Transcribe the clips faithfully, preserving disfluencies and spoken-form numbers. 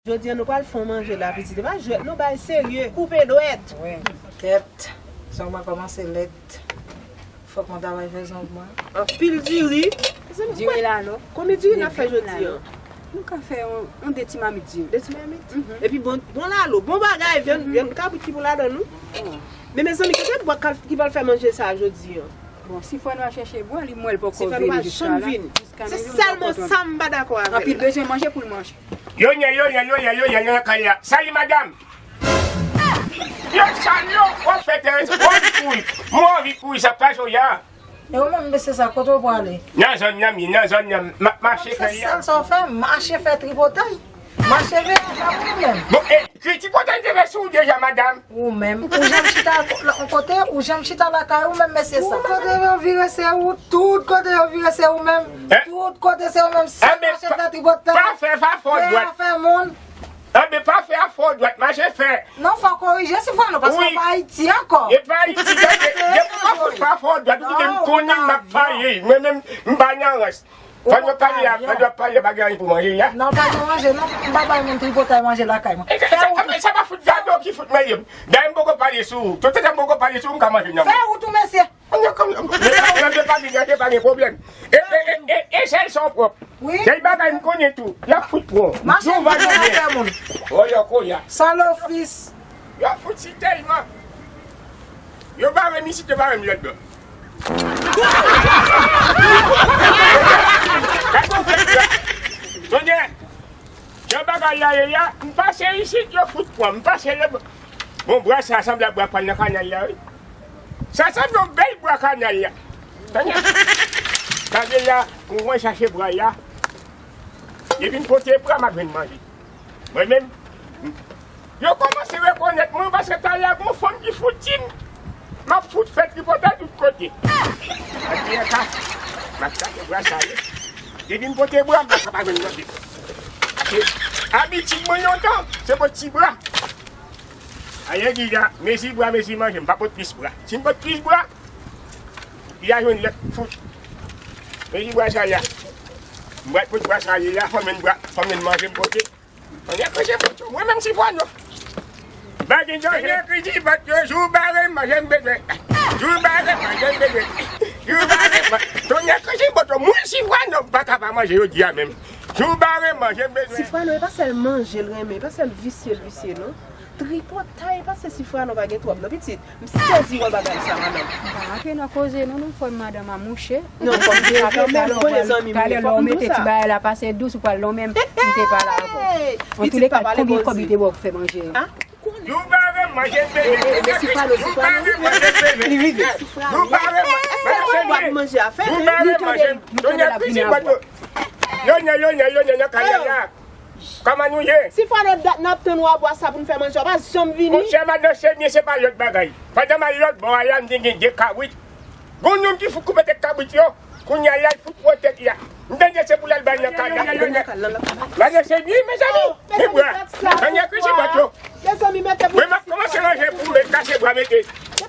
Jodi a nou pral fè yon manje la pitit. E pa jwèt non, bagay serye. Koupe dwèt. Wi. Kèt. Zong mwen kòmanse lèd. Fòk mwen ta bay fè zong mwen. Anpil diri. Diri lalo. Konbyen diri n ap fè jodi a? Nou ka fè yon, yon de ti mamit diri. De ti mamit? Mhm. Epi bon, bon lalo, bon bagay, vyann, vyann kabrit ki pou ladan nou. Men mezanmi, ki bwa ki pral fè manje sa jodi a? Bon, si fwa nou a chèche bwa, li mwen l poko vini jiska la. Jiska nou jwenn bwa pòtò. Se sèlman sa m pa dakò avè l. Anpil bezwen manje pou l manje. Yo nye, yo nye, yo nye, yo nye, yo nye kay la. Salut madame. Yo, salut, w ap fè tèrè, w anvi kouri. Mwen anvi kouri, sa pa joya. E ou menm, mesye sa, kote w prale? Nan zòn nan, m ye, nan zòn nan, m ap mache fè ya. Sèl sa w fè, mache fè tripotay. Mache veye avè w menm. Bon, e, ki tripotay te fè sou ou deja, madam? Ou menm, ou janm chita yon kote, ou janm chita lakay ou menm, mesye sa. Tout kote yo vire se ou, tout kote yo vire se ou menm. Tout kote se ou menm, sèl mache fè tripotay. Pa fè, pa fè dwat. Fè afè moun. Anben, pa fè afè w dwat, mache fè. Non, fò w korije Sifwano, paske w pa Ayiti ankò. E pa Ayiti, gade, depi w pa fout fè afè w dwat, ou kite m konnen m ap pale. Mwen menm, m pa nan rans. Pandan w ap pale a, pandan w ap pale bagay pou manje a. Non, pa gen manje, non, m pa bay moun tripotay manje lakay mwen. Fè wout ou. Sa pa fout gade w ki fout manje m. Dayè m poko pale sou ou. Tout tan m poko pale sou ou, m ka manje nan men. Fè wout ou, mesye. Mwen pa gen, mwen pa gen pwoblèm. E, e, e, e, e sèl sa w pwòp. Wi. Sèl bagay m konnen tou, y ap fout pran w. Mache vin nan afè moun. Oyè koya. San lofis. Y ap fout si tèlman. Yo bare m isit, yo bare m lòt bò. Gade yon fèt la. Tande. Jan bagay la ye a, m pase isit, yo fout pran m. M pase lòt bò. Bon, bwa sa sanble ak bwa k pral nan kanal la, wi. Sa sanble yon bèl bwa kanal la. Tande. Tande la, pou mwen chache bwa la. Depi m pote bwa, m ap jwenn manje. Mwen menm, yo kòmanse rekonèt mwen paske talè a gon fanm ki fout di m, m ap fout fè tripotay tout kote. Ak byen ka, m ap chache bwa sa yo. Depi m pote bwa, m pa ka pa jwenn manje. Paske abitid mwen lontan, se pot ti bwa. Ayè di la, mezi bwa, mezi manje, m pa pot plis bwa. Si m pot plis bwa, li a jwenn lòt fout. Mezi bwa sa la. M pral pot bwa sa li la, fò m jwenn bwa, fò m jwenn manje m pote. Tonyè krije bòt yo, mwen menm Sifwano. Bagay danje. Tonyè krije bòt yo, jou bare manje m bezwen. Jou bare manje m bezwen. Jou bare manje. Tonyè krije bòt yo, mwen Sifwano, m pa ka pa manje jodi a menm. Jou bare manje m bezwen. Sifwano, e pa sèl manje l renmen, e pa sèl visye l visye, non. Tripotay, pase Sifwano pa gen twòp non, pitit. M sezi wè bagay sa, madanm. M pa rantre nan koze nou, non, fò madanm a mouche. Non, fò m di sa kanmenm, ou konnen zanmi m ye, fò m di w sa. Talè lè w mete ti bagay la pase dous, ou pral lonmen m, m te pale avè w. Antouleka, konbyen kòb li te ba w pou fè manje a? Jou bare manje m bezwen. Jou bare manje m bezwen. Jou bare manje m bezwen. Jou bare manje m. Tonyè krije bòt yo. Yo nye, yo nye, yo nye nan kay la. Kòman nou ye? Sifwano, dat n ap tann w a bwa sa pou n fè manje, w pa janm vini. Monchè, madanm Semye, se pa lòt bagay. Pandan m al lòt bò a la, m te gen de kabrit. Gon nonm ki fout koupe tèt kabrit yo. Kounye a, l al fout pran tèt li a. M tande se pou l al bay nan kay la. Madanm Semye, mezanmi, men bwa. Tande krije bòt yo. Mwen, m ap kòmanse ranje pou mwen, kase bwa mete.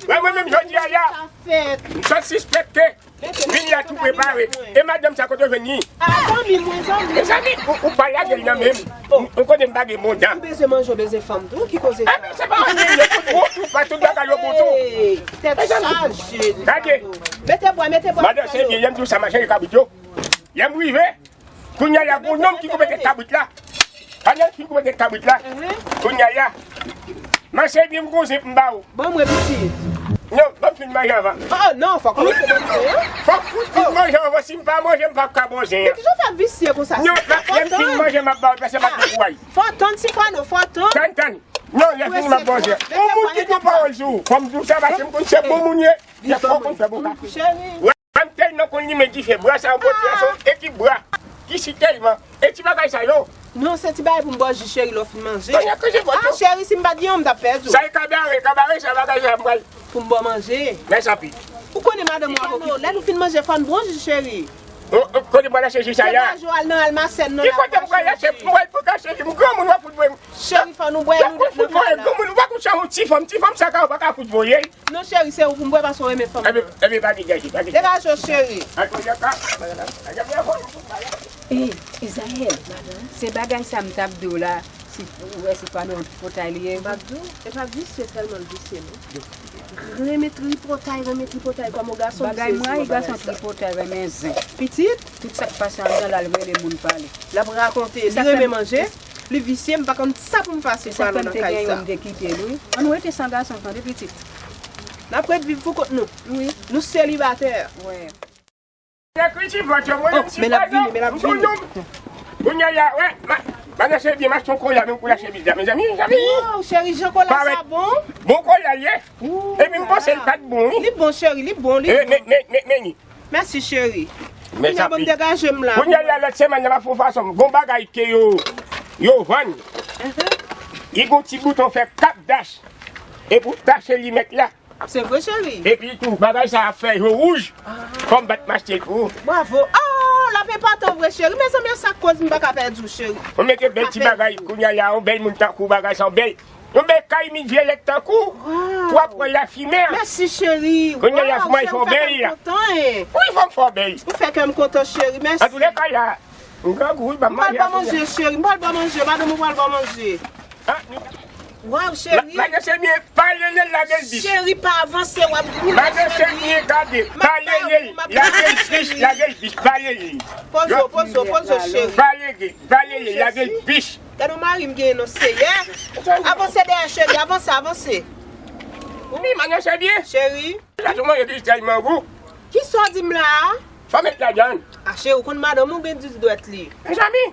Mwen, mwen menm, jodi a la, m sot sispekte. Vin la tou prepare. E madanm sa kote w jwenn li? A, zanmi mwen, zanmi. Mezanmi, ou, ou pa lage l nan men m. Ou, ou konnen m pa gen bon dan. Ou bezwen manje, ou bezwen fanm tou, ki koze sa? Enben, se pa anyen, yo tout bon tou, pa tout bagay yo bon tou. Hey, tèt chaje. Gade. Mete bwa, mete bwa. Madanm Semye, lè m di w sa, mache kabrit yo. Lè m rive, kounye a la, gon nonm ki koupe tèt kabrit la. Pandan l fin koupe tèt kabrit la, kounye a la, mache byen m gon zen pou m ba ou. Ban mwen pitit. Non, ban m fin manje anvan. Oh, non, fòk ou manje, hein? Fòk ou fin manje anvan, si m pa manje, m p ap ka ba w zen an. Men kijan w fè visye konsa? Non, lè m fin manje, m ap ba w, pase m ap gen kouray. Fò tann, Sifwano, fò tann. Tann, tann. Non, lè fini, m ap ba w zen an. Yon moun ki gen pawòl sou ou, fò m di w sa, paske m konn se bon moun ye. Lè fò w konn fè bon kafè. Cheri. Wè, m tèlman konn limen dife, bwa sa yo pote a se yon ekip bwa ki si tèlman. E ti bagay sa yo. Non, se ti bagay pou m ba w jis, cheri, lè w fin manje. Tonyè krije bòt yo. A, cheri, si m pa t gen yon, m t ap pèdi w. Sa e kabare, kabare, sa bagay sa m pral. Pou m ba w manje. Mèsi anpil. Ou konnen madanm ou avè w ki lè nou fin manje, fò n ba w jis, cheri. O, o, kote m pral achte jis sa la? Se pa jwe al nan almasèn non. Ki kote m pral achte? M pral pou kache, m granmoun w ap fout voye m. Cheri, fò nou bwè, nou de nan kay la. Granmoun, ou pa konn sa yon ti fanm, ti fanm sa ka, ou pa ka fout voye l. Non, cheri, se ou pou m bwè paske w renmen fanm nan. Ebyen, ebyen, pa gen danje, pa gen danje. Degaje w, cheri. Antounyaka, antounyaka. Ey, Izayèl, se bagay sa m t ap di w la, Ou wè se pa nan tripotay li ye. M pa di w, e pa visye sèlman l visye, non. Renmen tripotay, renmen tripotay kòm yon gason. Bagay m rayi gason tripotay, renmen zen. Pitit? Tout sa k pase anndan l al rele moun pale. L ap rakonte, li renmen manje, li visye, m pa konn sa pou m fè aswè a nan kay sa. Ann rete san gason, tande pitit. N ap ret viv pou kont nou. Wi. Nou selibatè. Wè. Ekriti vant yo, mwen menm si pa nan. Kounye a, wè, madanm se byen, m achte yon kola, menm kola chemiz la, mezanmi, mezanmi. Waw, cheri, jan kola sa bon. Bon kola l ye. Epi m panse l pa t bon, wi. Li bon, cheri, li bon, li bon. Men, men, men, men, men. Mèsi, cheri. Kounye a, bon, m degaje m la. Kounye a, lòt semèn nan, m ap fè yon fason. Gon bagay ke yo, yo vann. Li gon ti bouton fè kap dach. Epi w tache limèt la. Se vre, cheri. Epi tou, bagay sa ap fè yo wouj. Fò m bat m achte l pou ou. Bravo. Oh, l ap enpòtan vre, cheri. Mezanmi, sa k koz m pa ka pèdi w, cheri. Ou mete bèl ti bagay, kounye a, yon bèl moun tankou w, bagay sa, yon bèl, yon bèl kay mi vyolèt tankou w, pou w ap pran lafimen an. Mèsi, cheri. Kounye a, fò m fè w bèl la. Wi, fò m fè w bèl. Ou fè kè m kontan, cheri. Mèsi. Antouka, la, m grangou, wi, ban m manje. M pral ba w manje, cheri. M pral ba w manje. Madanm ou pral ba w manje. Waw, cheri. Madanm se byen, pale l, lage l bich. Cheri, pa avanse, w ap boule. Madanm se byen, gade, pale l, lage l bich, lage l bich, pale l. Poze w, poze w, poze w, cheri. Pale l, pale l, lage l bich. Gade yon mari m genyen non, Seyè. Avanse dèyè, cheri, avanse, avanse. Wi, madanm se byen. Cheri. Sa tou manje bich tèlman gou. Kisa w di m la a? Sa w met ladan l? A, cheri, ou konn madanm ou gen dis dwèt li. Mezanmi.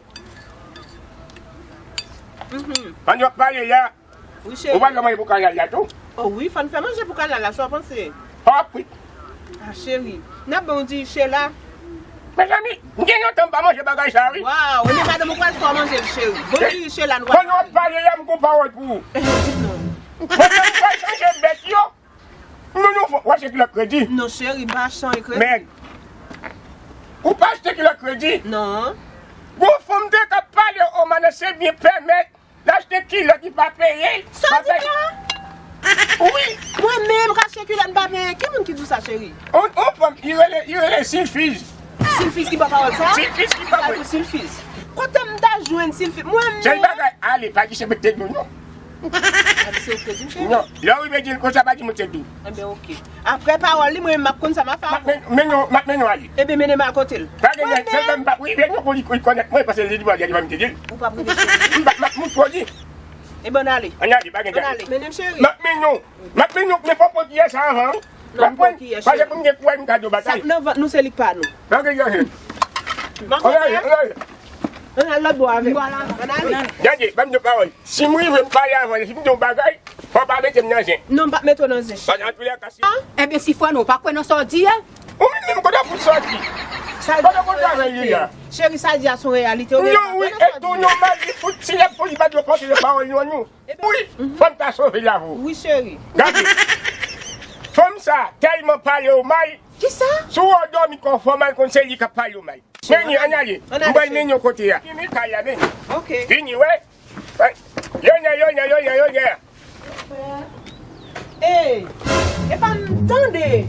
Pandan w ap pale la, wi, cheri. Ou pa dwe manje pou kanal la tou? O wi, fò n fè manje pou kanal la, sa w panse? Fò ap kwit. A, cheri, n ap ban w diri che la. Mezanmi, m gen lontan m pa manje bagay sa, wi. Waw, ebyen madanm ou pral fè w manje l, cheri. Bon diri che la, nou pral manje. Pandan w ap pale la, m gon pawòl pou ou. Di m non. Pandan m pral chanje bèt yo, nou, nou, w achte kilòt kredi? Non, cheri, m pa chanje kredi. Mèg. Ou pa achte kilòt kredi? Non. Gon fanm te ka pale, o madanm se byen pèmèt. L achte kilòt, li pa peye. Sa w di la? Wi. Mwen menm k achte kilòt, m pa peye. Ki moun ki di w sa, cheri? On, on fanm, li rele, li rele Silfiz. Silfiz ki ba pawòl sa? Silfiz ki ba, wi. Silfiz. Kote m ta jwenn Silfiz? Mwen menm. Sèl bagay, ale, pa di se mwen ki te di w, non. Pa di se ou ki te di m, cheri? Non. Lè w rive di l konsa, pa di mwen ki te di w. Enben, oke. Apre pawòl li, mwen menm m ap konn sa m ap fè avè w. M ap men-, mennen w, m ap mennen w ale. Ebyen, mennen m al kote l. Pa gen lè, sèlman m p ap rive non pou li, pou li konnèt mwen, paske li di mwen, li di mwen m te di l. Ou p ap rive, cheri. M p ap, m ap montre w li. Ebyen, ann ale. Ann ale, pa gen danje. Ann ale, mennen m, cheri. M ap mennen w. M ap mennen w, men fò w pran kiyès sa avan, wi. Non, m pran kiyès, cheri. Paske pou m gen kouraj, m ka di w bagay. Sa k nan vant nou, se li k pa nou. Pa gen danje. Ann ale, ann ale. Ann al lòt bò avè m. Ann ale. Gade, ban m di w pawòl. Si m rive m pale avan, si m di w bagay, fò w pa mete m nan zen. Non, m p ap mete w nan zen, cheri. Paske antoulèka, si... Ebyen, si fò nou pa kwè nan sa w di a. Ou menm menm, kote w fout sòti? Kote w fout travay li a? Cheri, sa di a se yon reyalite. Non, wi, e tou nòmal, li fout ti lèp pou li pa dwe pòte pawòl non nou. Wi, fò m ta sove lavi w. Wi, cheri. Gade. Fanm sa tèlman pale w mal. Kisa? Si w wè w dòmi kò fanm mal, konn se li k ap pale w mal. Vini, ann ale. Ann ale, cheri. M pral mennen w kote a. Vini kay la, vini. Oke. Vini, wè. Wè. Yonè, yonè, yonè, yonè. Ey, epa m tande.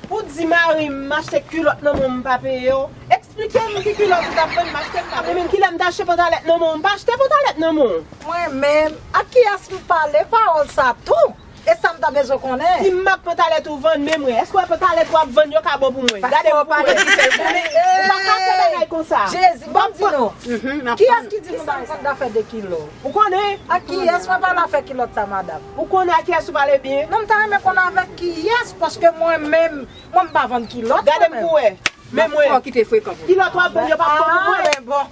Ou di mari m achte kilòt nan men w, m pa peye w. Eksplike m ki kilòt ou t ap vann, m achte, m pa peye. Mwen menm, kilè m t achte pantalèt nan men w, m pa achte pantalèt nan men w. Mwen menm, ak kiyès m pale pawòl sa tou? E sa m ta bezwen konnen? Di m ak pantalèt ou vann, men mwen. Èske w wè pantalèt w ap vann yo ka bon pou mwen? Gade m pou mwen ki fè l konnen. Ou pa ka fè bagay konsa. Jezi, ban m di nou. Kiyès ki di nou sa konn afè de kilo? Ou konnen? Ak kiyès mwen pale afè kilòt sa, madanm? Ou konnen ak kiyès ou pale byen? Non, m ta renmen konnen avèk kiyès, paske mwen menm, mwen m pa vann kilòt, mwen menm. Gade m pou wè. Men mwen. Fò w kite frekan pou mwen. Kilòt w ap vann yo p ap bon pou mwen. Ah, men bon.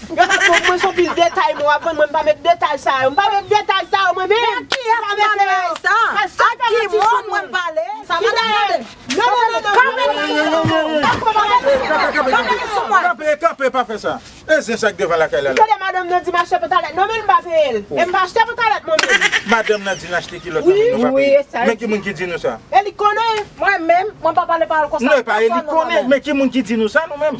Yo p ap bon pou mwen, se yon pil detay mwen w ap vann, mwen m pa met detay sa yo. M pa met detay sa yo mwen menm. Men ak kiyès m pale sa? Ak ki moun mwen pale? Sa madanm tande. Non, non, non, non. Kanpe sou mwen. Kanpe sou mwen. Kanpe, kanpe, pa fè sa. E zen sa k devan lakay la la. Tande, madanm nan di m achte pantalèt nan men l, m pa peye l. E m pa achte pantalèt mwen menm. Madanm nan di n achte kilòt nan men nou, pa peye. Men ki moun ki di nou sa? E li konnen. Mwen menm, mwen pa pale pawòl konsa. Non, e pa e li konnen, men ki moun ki di nou sa nou menm?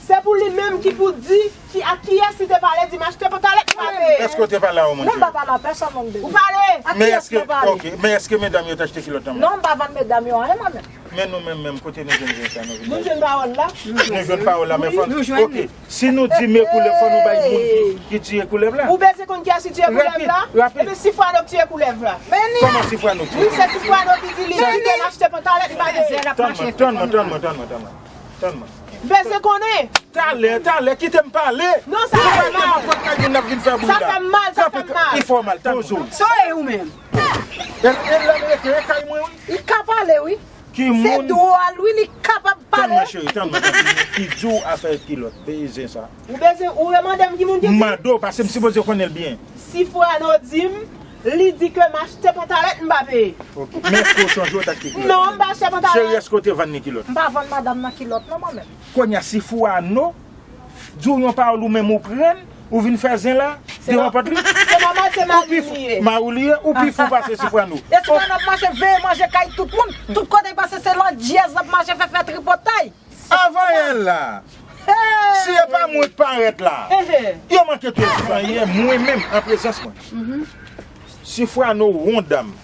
Se pou li menm ki pou di ki, ak kiyès li te pale, di m achte pantalèt, m pa peye. Èske w te pale a yon moun? Non, m pa pale a pèsonn, non, bebe. Ou pale? Ak kiyès mwen pale? Ok, men èske medam yo t achte kilòt nan men? Non, m pa vann medam yo anyen mwen menm. Men nou menm menm, kote nou jwenn zen sa nou vin? Nou jwenn pawòl la. Nou jwenn pawòl la, men fò n, ok. Si nou di men koulèv, fò nou bay moun ki, ki tiye koulèv la. Ou bezwen Konn kiyès ki tiye koulèv la? Rapid, rapid. Epi Sifwano ki tiye koulèv la. Kòman Sifwano tiye? Wi, se Sifwano ki di li, li te achte pantalèt, li pa te. Tann mwen, tann mwen, tann mwen, tann mwen, tann mwen. Tann mwen. Bezwen konnen. Talè, talè, kite m pale. Non, sa fè mal. Sa fè mal, sa fè mal. Li fè w mal, tann mwen. Sa w ye ou menm? E, e lè m rete, e kay mwen, wi. Li ka pale, wi. Ki moun? Se dwòl, wi, li kapab pale. Tann mwen, cheri, tann mwen, tann mwen. Ki di w afè kilòt, peye zen sa. Ou bezwen, ou remande m ki moun ki di? M mande w, paske m sipoze konnen l byen. Sifwano di m, li di ke m achte pantalèt, m pa peye. Ok. Men èske w sonje w t achte kilòt? Non, m pa achte pantalèt. Cheri, èske w te vann li kilòt? M pa vann madanm nan kilòt, non, mwen menm. Kounye a, Sifwano di w yon pawòl ou menm ou pran, ou vin fè zen la, devan pòt li. Se nòmal, se mari m li ye. Mari w li ye, ou pi fou pase Sifwano. E Sifwano ap mache veye manje kay tout moun, tout kote l pase se landjèz l ap mache fè fè tripotay. Avan yè la, si e pa mwen k parèt la, yo manke touye Sifwano. Yè, mwen menm, an prezans mwen. Sifwano wonda m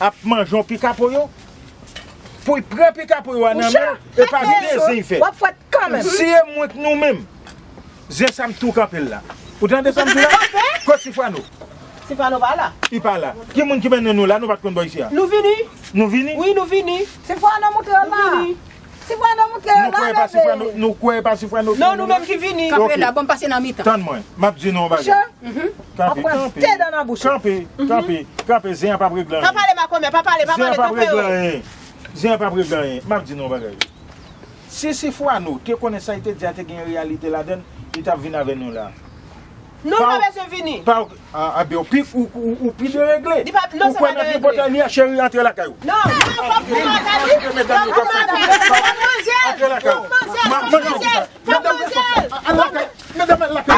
ap manje yon pikapoyo, pou l pran pikapoyo a nan men l, e pa de zen l fè. W ap fwèt kanmenm. Si e mwen k nou menm, zen sa m tou kanpe l la. Ou tande sa m di la? Kot Sifwano? Sifwano pa la. Li pa la. Ki moun ki mennen nou la? Nou pa t konn bò isi a. Nou vini. Nou vini? Wi, nou vini. Sifwano montre la. Nou vini. Sifwano montre la, bebe. Nou kwè e pa Sifwano? Non, nou menm ki vini. Kanpe la, ban m pase nan mitan. Tann mwen, m ap di nou yon bagay. Kanpe, kanpe, kanpe, kanpe, zen an p ap regle anyen. Pa pale makomè, pa pale, pa pale, kanpe yo. Zen an p ap regle anyen. M ap di nou yon bagay. Si Sifwano te konnen sa li te di a te gen reyalite ladan l, li t ap vin avè nou la. Non, pa bezwen vini. Pa, a, a, ben, ou pi, ou, ou, ou pi deregle. Ou kwè nan tripotay li a, cheri, antre lakay ou. Non, non, fòk ou manje. Fòk ou manje. Antre lakay ou. Fòk ou manje. Fòk ou manje. Al lakay. Medam, al lakay.